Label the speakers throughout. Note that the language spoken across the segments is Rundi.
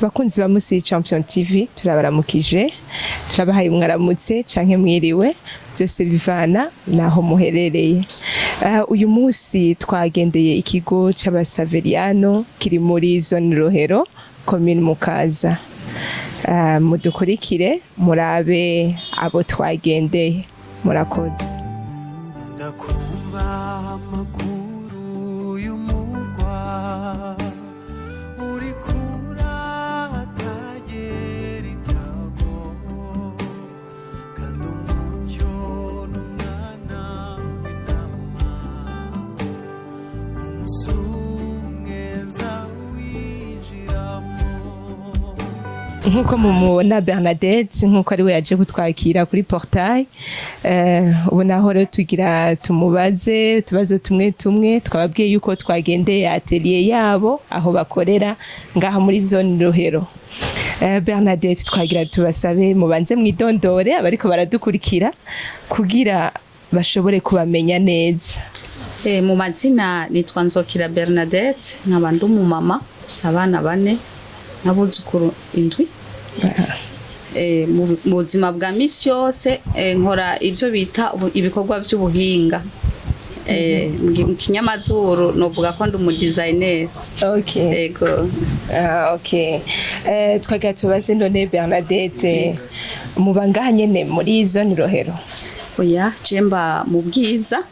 Speaker 1: Bakunzi ba Musi Champion TV, turabaramukije, turabahaye mwaramutse canke mwiriwe, byose bivana naho muherereye. Uyu munsi twagendeye ikigo c'Abasaveriano kiri muri zone Rohero, commune Mukaza. Mudukurikire murabe abo twagendeye. Murakoze.
Speaker 2: Ndakumva amakuru y'umurwa uri kuratagera ibyago, kandi umucyo n'umwana w'intama umusumwe nzawinjiramo.
Speaker 1: Nk'uko mumubona, Bernadette, nk'uko ari we yaje kutwakira kuri portail. Ubu naho rero tugira tumubaze utubazo tumwe tumwe. Twababwiye yuko twagendeye atelier yabo, aho bakorera ngaha muri zone Rohero. Bernadette, twagira tubasabe mubanze mwidondore abariko baradukurikira kugira bashobore kubamenya neza.
Speaker 3: Mu mazina nitwa Nzokira Bernadette, nkaba ndi umumama mfise abana bane n'abuzukuru indwi. Mu buzima bwa misi yose nkora ibyo bita ibikorwa by'ubuhinga. Mu kinyamazuru novuga ko ndi umu designer. Ego.
Speaker 1: Ah, okay. Twagira tubaze none, Bernadette, muba ngaha nyene muri zone Rohero?
Speaker 3: Oya, je mba mu Bwiza.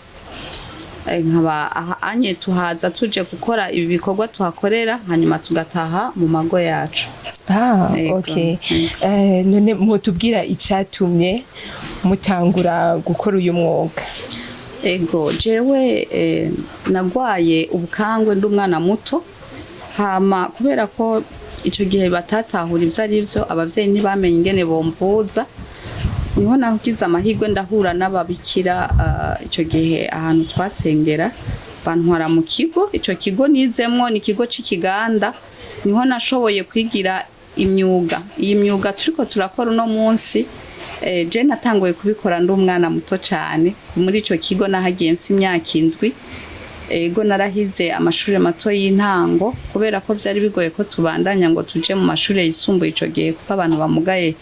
Speaker 3: Nkaba aha anye tuhaza tuje gukora ibi bikorwa tuhakorera, hanyuma tugataha mu mago yacu. Ego.
Speaker 1: Okay. None mwotubwira icatumye mutangura gukora uyu mwuga?
Speaker 3: Ego, jewe nagwaye ubukangwe ndi umwana muto, hama kubera ko ico gihe batatahura ivyo ari vyo, abavyeyi ntibamenye ingene bomvuza. Niho nagize amahirwe ndahura n'ababikira, ico gihe ahantu twasengera, bantwara mu kigo. Ico kigo nizemwo ni ikigo c'ikiganda, niho nashoboye kwigira imyuga. Iyi myuga turiko turakora uno munsi, je natanguye kubikora ndi umwana muto cane. Muri ico kigo nahagiye mfise imyaka 7. Ego, narahize amashuri mato y'intango kubera ko vyari bigoye ko tubandanya ngo tuje mu mashuri yisumbuye ico gihe, kuko abantu bamugaye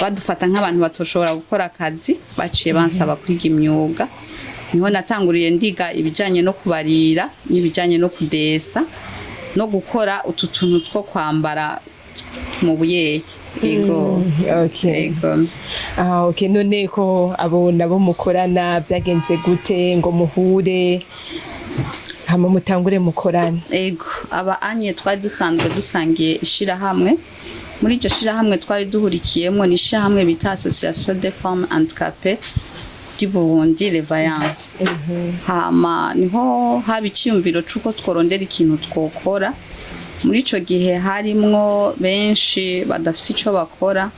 Speaker 3: badufata nk'abantu batoshobora gukora akazi. Baciye bansaba kwiga imyuga, niho natanguriye ndiga ibijanye no kubarira n'ibijanye no kudesa no gukora utu tuntu two kwambara mu buyeye. Ego. Ego.
Speaker 1: Ah, okay. None ko abo nabo mukorana, byagenze gute ngo muhure hama mutangure mukorane?
Speaker 3: Ego, aba anye twari dusanzwe dusangiye ishirahamwe. Muri iryo shirahamwe twari duhurikiyemwo ni ishirahamwe bita Association des femmes handicapées du Burundi, Les Vaillantes. Hama niho haba iciyumviro c'uko tworondera ikintu twokora. Muri ico gihe harimwo benshi badafise ico bakora.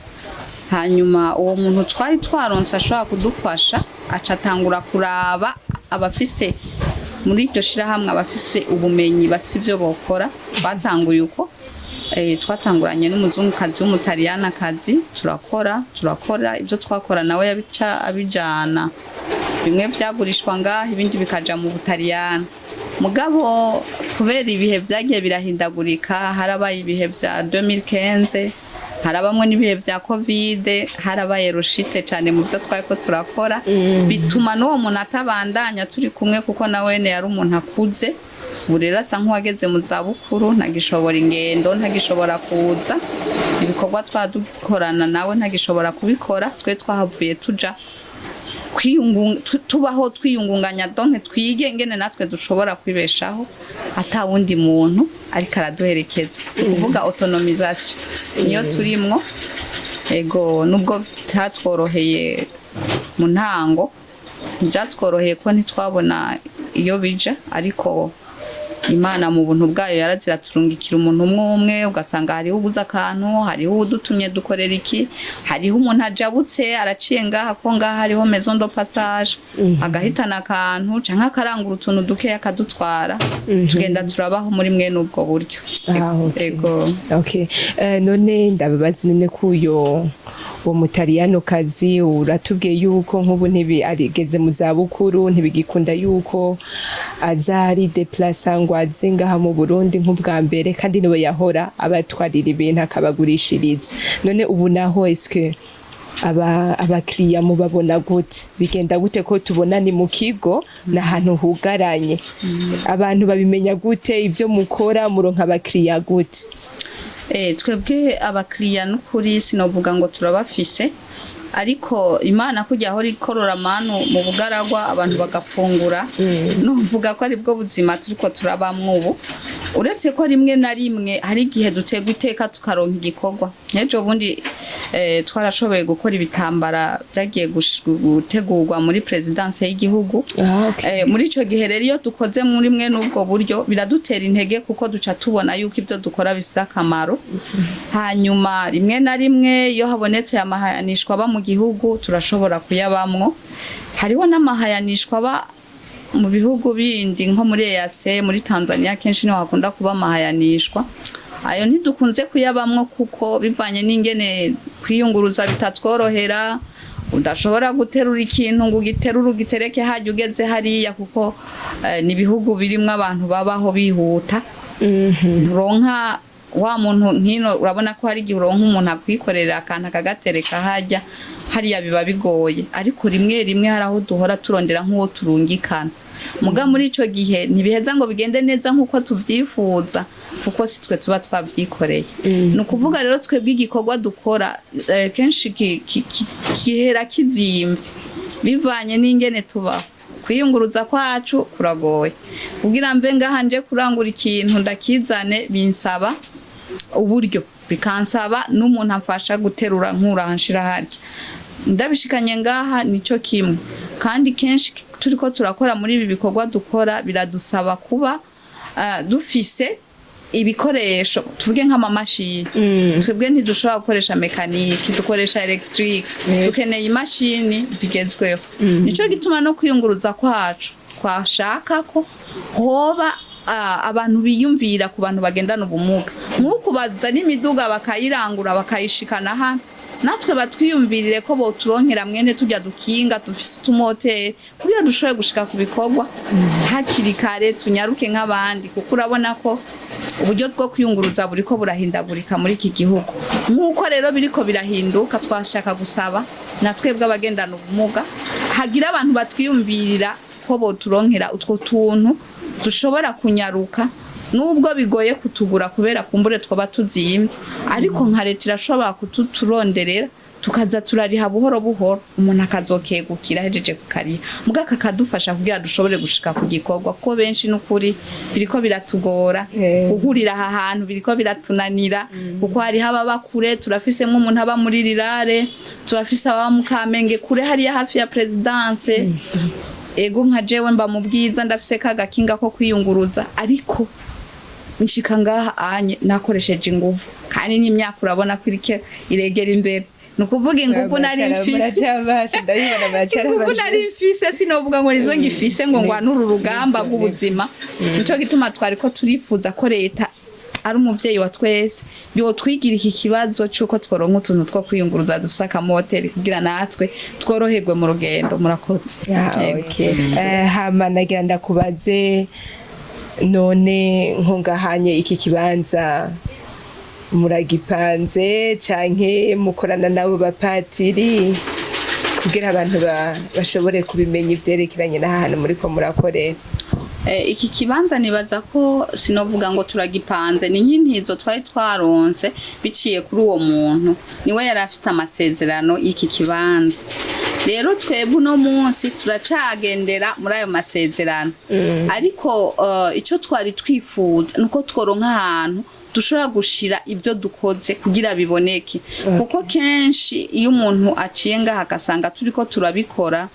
Speaker 3: Hanyuma uwo muntu twari twaronse ashobora kudufasha aca atangura kuraba abafise muri iryo shirahamwe, abafise ubumenyi, bafise ivyo bokora. Batanguye uko. Twatanguranye n'umuzungukazi w'umutaliyanakazi, turakora ibyo twakora, nawe yabica abijana. Bimwe vyagurishwa ngaha, ibindi bikaja mu Butaliyani. Mugabo kubera ibihe vyagiye birahindagurika, harabaye ibihe vya 2015, harabamwe n'ibihe vya Covid, harabaye rushite cane mu byo twariko turakora, bituma n'uwo muntu atabandanya turi kumwe, kuko nawene yari umuntu akuze. Ubu rero asa nk'uwageze mu zabukuru, ntagishobora ingendo, ntagishobora kuza. Ibikorwa twadukorana nawe ntagishobora kubikora. Twe twahavuye tuja tubaho twiyungunganya, donc twige ingene natwe dushobora kwibeshaho ata wundi muntu ariko araduherekeza, ni ukuvuga autonomisation niyo turimwo. Ego, nubwo bitatworoheye mu ntango, ntibyatworoheye ko ntitwabona iyo bija, ariko Imana mu buntu bwayo yarazira turungikira umuntu umwe umwe, ugasanga hariho ubuze akantu, hariho udutumye dukorera iki, hariho umuntu ajabutse araciye ngaha, ko ngaha hariho maison de passage, agahitana akantu canke akarangura utuntu dukeya akadutwara. Tugenda turabaho muri mwene ubwo buryo.
Speaker 1: Ah, okay.
Speaker 3: Ego.
Speaker 1: Okay. None ndababaza, none kuyo Uwo mutaliyanokazi uratubwiye yuko nk'ubu ntibi arigeze mu zabukuru, ntibigikunda yuko aza ari déplaça ngo aze ngaha mu Burundi nk'ubwa mbere, kandi niwe yahora abatwarira ibintu akabagurishiriza. None ubu naho eske aba abakiriya mubabona gute? Bigenda gute ko tubona ni mu kigo, ni ahantu hugaranye? Abantu babimenya gute ibyo mukora? Muronka abakiriya gute?
Speaker 3: Twebwe abakiriya n'ukuri sinovuga ngo turabafise, ariko Imana kujya aho ikorora amanu mu bugaragwa abantu bagafungura, nuvuga ko aribwo buzima turiko turabamwo ubu, uretse ko rimwe na rimwe hari igihe dutegwa iteka tukaronka igikorwa. N'ejo bundi twarashoboye gukora ibitambara byagiye gutegurwa muri présidence y'igihugu.
Speaker 1: Ah, okay.
Speaker 3: Muri ico gihe rero iyo dukoze muri mwe n'ubwo buryo biradutera intege, kuko duca tubona yuko ibyo dukora bifite akamaro. Hanyuma rimwe na rimwe iyo habonetse amahayanishwa aba mu gihugu turashobora kuyabamwo. Hariho n'amahayanishwa aba mu bihugu bindi nko muri EAC, muri Tanzania, kenshi niho hakunda kuba amahayanishwa. Ayo ntidukunze kuyabamwo kuko bivanye n'ingene kwiyunguruza bitatworohera, udashobora guterura ikintu ngo ugiterure ugitereke hajya ugeze hariya, kuko ni ibihugu birimwo abantu babaho bihuta. Nturonka wa muntu nkino, urabona ko hari igihe uronka umuntu akwikorera akantu akagatereka hajya hariya, biba bigoye. Ariko rimwe rimwe hari aho duhora turondera nk'uwo turungikana, muga muri ico gihe ntibiheza ngo bigende neza nk'uko tuvyifuza, kuko si twe tuba twavyikoreye. Ni ukuvuga rero twebwe igikorwa dukora kenshi gihera kizimvye bivanye n'ingene tubaho. Kwiyunguruza kwacu kuragoye. Kugira mve ngaha nje kurangura ikintu ndakizane binsaba uburyo, bikansaba n'umuntu amfasha guterura nkura nshira harya ndabishikanye ngaha, nico kimwe. Kandi kenshi turiko turakora muri ibi bikorwa dukora biradusaba kuba dufise ibikoresho, tuvuge nk'amamashini. Twebwe ntidushobora gukoresha mécanique, dukoresha électrique, dukeneye imashini zigezweho. Nico gituma no kwiyunguruza kwacu twashaka ko hoba abantu biyumvira ku bantu bagendana ubumuga, nk'uku bazana imiduga bakayirangura bakayishikana hano, natwe batwiyumvirire ko boturonkera mwene tujya dukinga dufise utumoteri kugira dushobore gushika ku bikorwa hakiri kare, tunyaruke nk'abandi, kuko urabona ko uburyo bwo kwiyunguruza buriko burahindagurika muri iki gihugu. Nk'uko rero biriko birahinduka, twashaka gusaba na twebwe abagendana ubumuga hagira abantu batwiyumvirira ko boturonkera utwo tuntu dushobora kunyaruka, nubwo bigoye kutugura kubera kumbure twaba tuzimvye, ariko nka leta irashobora kututuronderera tukaza turariha buhoro buhoro, umuntu akazokegukira ahejeje kukariha, muga kakadufasha kugira dushobore gushika ku gikorwa, kuko benshi n'ukuri biriko biratugora guhurira aha hantu, biriko biratunanira kuko hariho ababa kure. Turafise nk'umuntu aba muri rirare, turafise ababa mu Kamenge kure hariya hafi ya présidence. Ego, nka jewe mba mu Bwiza, ndafise kagakinga ko kwiyunguruza, ariko nshika ngaha anye nakoresheje inguvu, kandi n'imyaka urabona ko iriko iregera imbere. Ni ukuvuga inguvu nari mfise,
Speaker 1: muracyabasha, ndabibona
Speaker 3: inguvu
Speaker 1: muracyabasha.
Speaker 3: nari mfise sinovuga ngo nizo ngifise ngo ngwanure urugamba rw'ubuzima. Nico gituma twariko turifuza ko leta ari umuvyeyi wa twese yotwigira iki kibazo c'uko tworonka utuntu two kwiyunguruza dufise akamoteri kugira natwe tworoherwe mu rugendo. Murakoze.
Speaker 1: Ah,
Speaker 3: Yego.
Speaker 1: okay. Hama nagira ndakubaze, none nkungahanye iki kibanza muragipanze canke mukorana n'abo bapatiri kugira abantu bashobore kubimenya ivyerekeranye n'ahantu muriko murakorera?
Speaker 3: Iki kibanza nibaza ko sinovuga ngo turagipanze, ni nk'intizo twari twaronse biciye kuri uwo muntu, niwe yari afite amasezerano y'iki kibanza. Rero twebwe uno munsi turacagendera muri ayo masezerano, ariko ico twari twifuza nuko tworonka ahantu dushobora gushira ibyo dukoze kugira biboneke, kuko kenshi iyo umuntu aciye ngaha agasanga turiko turabikora,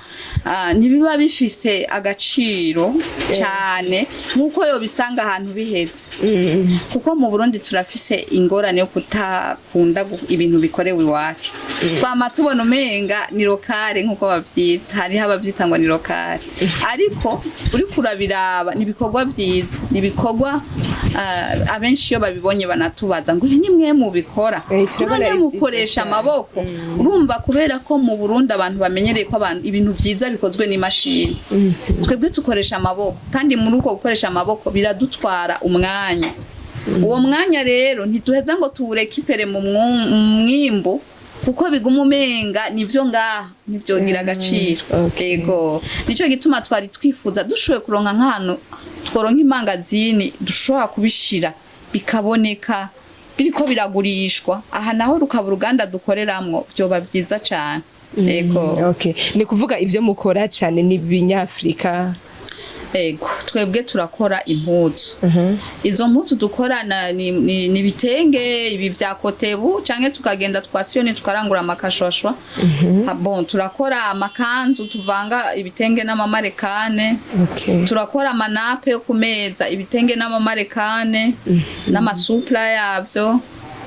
Speaker 3: ntibiba bifise agaciro cyane nk'uko yobisanga ahantu biheze, kuko mu Burundi turafise ingorane yo kutakunda ibintu bikorewe iwacu. Twama tubona umenga ni local, nk'uko bavyita, hariho abavyita ngo ni local, ariko uriko urabiraba ni ibikorwa vyiza, ni ibikorwa. Abenshi iyo babibonye banatubaza ngo ibi ni mwe mubikora?
Speaker 1: Turabona
Speaker 3: None
Speaker 1: ari vyiza
Speaker 3: mukoresha
Speaker 1: cane.
Speaker 3: amaboko? Urumva, kubera ko mu Burundi abantu bamenyereye ko abantu ibintu vyiza bikozwe n'imashini, twebwe dukoresha amaboko. Kandi muri uko gukoresha amaboko biradutwara umwanya. Uwo mwanya rero ntituheza ngo tuwurekipere mu mwimbu, kuko biguma umenga nivyo ngaha ntivyogira agaciro. Ego, nico gituma twari twifuza dushoboye kuronka nk'ahantu tworonka imangazini dushobora kubishira bikaboneka biriko biragurishwa, aha naho rukaba uruganda dukoreramwo, vyoba vyiza cane. Ego.
Speaker 1: Okay, ni kuvuga ivyo mukora cane ni binyafrika?
Speaker 3: Ego, twebwe turakora impuzu. Izo mpuzu dukora ni ibitenge ibi vya kotebu, canke tukagenda twasiyoni tukarangura amakashwashwa. Bon, turakora amakanzu tuvanga ibitenge n'amamarekane. Turakora amanape yo ku meza, ibitenge n'amamarekane n'amasupla yavyo.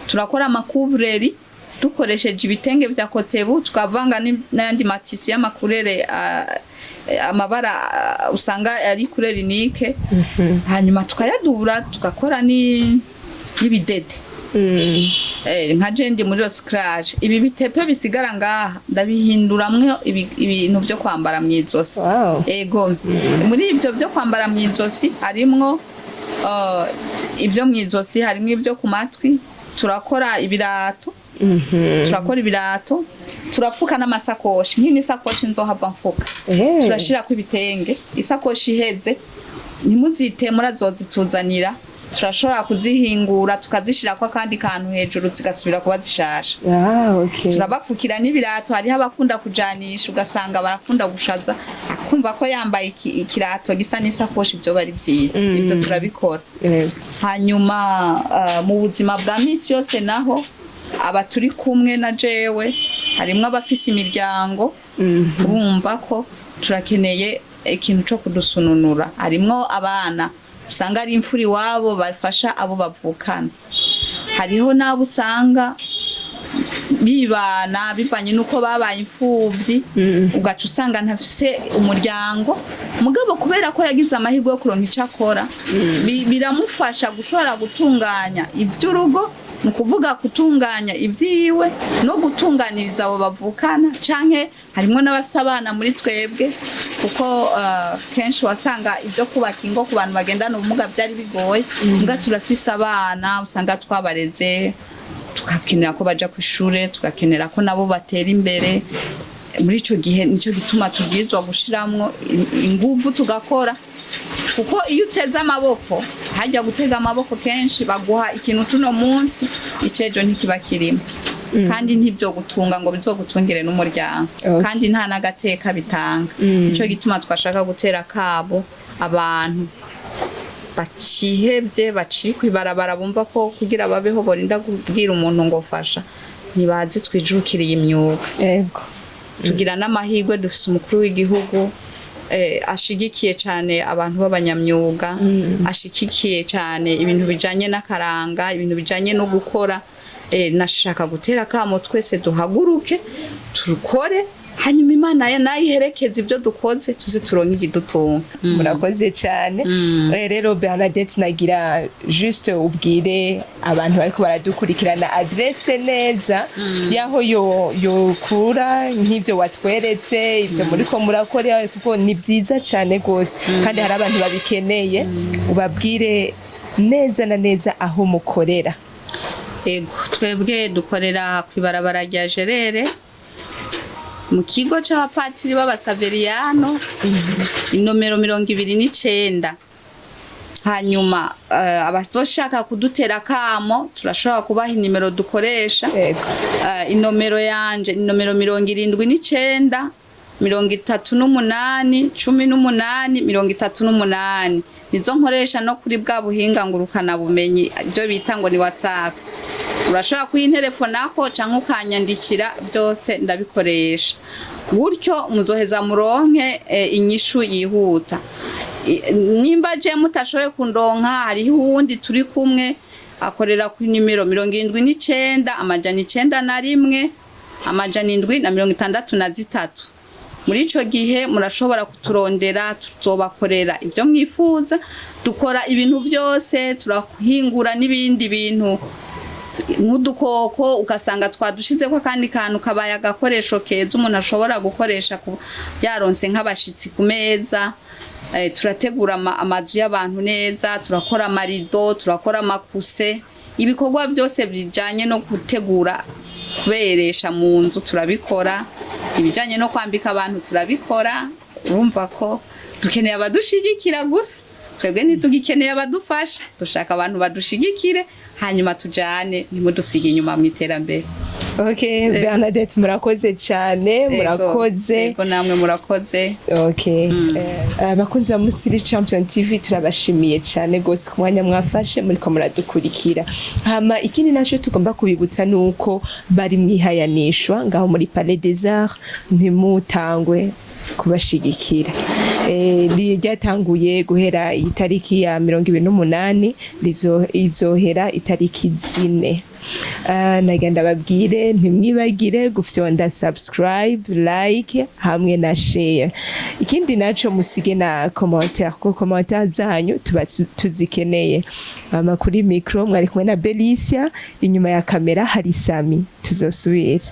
Speaker 3: Turakora amakuvureri dukoresheje ibitenge vya kotebu, tukavanga n'ayandi matisi y'amakurere, amabara, usanga ari couleur unique, hanyuma tukayadubura, tugakora n'ibidede. Nka je ndi muri recyclage. Ibi bitepe bisigara ngaha ndabihinduramwo ibintu vyo kwambara mw'izosi. Ego, muri ivyo vyo kwambara mw'izosi harimwo ivyo mw'izosi, harimwo ivyo ku matwi. Turakora ibirato, turakora ibirato, turapfuka n'amasakoshi. Nk'iyi sakoshi nzohava mfuka, turashirako ibitenge. Isakoshi iheze ntimuzite, murazozituzanira, turashobora kuzihingura tukazishirako akandi kantu hejuru, zigasubira kuba zishasha. Turabapfukira n'ibirato. Hariho abakunda kujanisha, ugasanga barakunda gushaza, akumva ko yambaye ikirato gisa n'isakoshi byo ari byiza. Ibyo turabikora. Hanyuma mu buzima bwa misi yose naho, aba turi kumwe na jewe harimwo abafise imiryango. Urumva ko turakeneye ikintu co kudusununura. Harimwo abana usanga ari imfura iwabo, bafasha abo bavukana. Hariho n'abo usanga bibana bivanye n'uko babaye imfuvyi, ugaca usanga ntafise umuryango. Mugabo kubera ko yagize amahirwe yo kuronka ico akora, biramufasha gushobora gutunganya ivy'urugo, ni ukuvuga gutunganya ivyiwe no gutunganiriza abo bavukana. Canke harimwo n'abafise abana muri twebwe, kuko kenshi wasanga ibyo kubaka ingo ku bantu bagendana ubumuga byari bigoye. Mbwa turafise abana usanga twabareze, tugakenera ko baja ku ishure, tugakenera ko nabo batera imbere. Muri ico gihe nico gituma tubwirizwa gushiramwo inguvu tugakora, kuko iyo uteze amaboko, hajya gutega amaboko kenshi baguha ikintu cuno munsi, icejo ntikiba kirimo, kandi ntibyo gutunga ngo bizogutungire n'umuryango. Kandi nta n'agateka bitanga. Nico gituma twashaka gutera kabo abantu bacihevye, baciri kw'ibarabara, bumva ko kugira babeho borinda kubwira umuntu ngo fasha, ntibazi twijukiriye imyuga. Tugira n'amahirwe, dufise umukuru w'igihugu ashigikiye cyane abantu b'abanyamyuga, ashigikiye cyane ibintu bijanye n'akaranga, ibintu bijanye no gukora. Nashaka gutera kamo twese duhaguruke turukore, hanyuma Imana nayo iherekeze ibyo dukoze, tuze turonke ikidutunga.
Speaker 1: Murakoze cyane. Rero Bernadette, nagira juste ubwire abantu bariko baradukurikirana adresse neza yaho yo yokura nk'ivyo watweretse, ibyo muriko murakora, kuko ni byiza cyane rwose kandi hari abantu babikeneye. Ubabwire neza na neza aho mukorera.
Speaker 3: Ego, twebwe dukorera ku ibarabara rya Jerere, mu kigo c'abapatiri b'Abasaveriyano, inomero 29. Hanyuma abazoshaka kudutera kamo turashobora kubaha inimero dukoresha. Inomero yanje, inomero 79 38 18 38, nizo nkoresha no kuri bwa buhinga ngurukana bumenyi, ibyo bita ngo ni WhatsApp. Urashobora kuyintelefonako canke ukanyandikira, byose ndabikoresha. Gutyo muzoheza muronke inyishu yihuta. Nimba je mutashoboye kundonka, hariho uwundi turi kumwe akorera ku nimero 79 901 763. Muri ico gihe murashobora kuturondera, tuzobakorera ivyo mwifuza. Dukora ibintu byose, turahingura n'ibindi bintu nk'udukoko, ugasanga twadushizeko akandi kantu kabaye agakoresho keza umuntu ashobora gukoresha yaronse nk'abashitsi ku meza. Turategura amazu y'abantu neza, turakora amarido, turakora amakuse, ibikorwa byose bijanye no gutegura kuberesha mu nzu turabikora, ibijanye no kwambika abantu turabikora. Urumva ko dukeneye abadushigikira gusa. Twebwe ntitugikeneye abadufasha, dushaka abantu badushigikire, hanyuma tujane, ntimudusige inyuma mu iterambere.
Speaker 1: Okay, Bernadette, murakoze cyane, murakoze.
Speaker 3: Yego, namwe murakoze.
Speaker 1: Okay. Abakunzi ba Musiri Champion TV, turabashimiye cyane gose ku mwanya mwafashe muriko muradukurikira. Hama ikindi naco tugomba kubibutsa nuko bari mwihayanishwa ngaho muri Palais des Arts, ntimutangwe kubashigikira. Ryatanguye guhera itariki ya 28, izohera itariki 4. Nagenda babwire ntimwibagire gufyonda subscribe, like hamwe na share. Ikindi naco, musige na commentaire, kuko commentaire zanyu tuba tuzikeneye. Ama kuri micro mwari kumwe na Belicia, inyuma ya kamera hari Sami. Tuzosubira.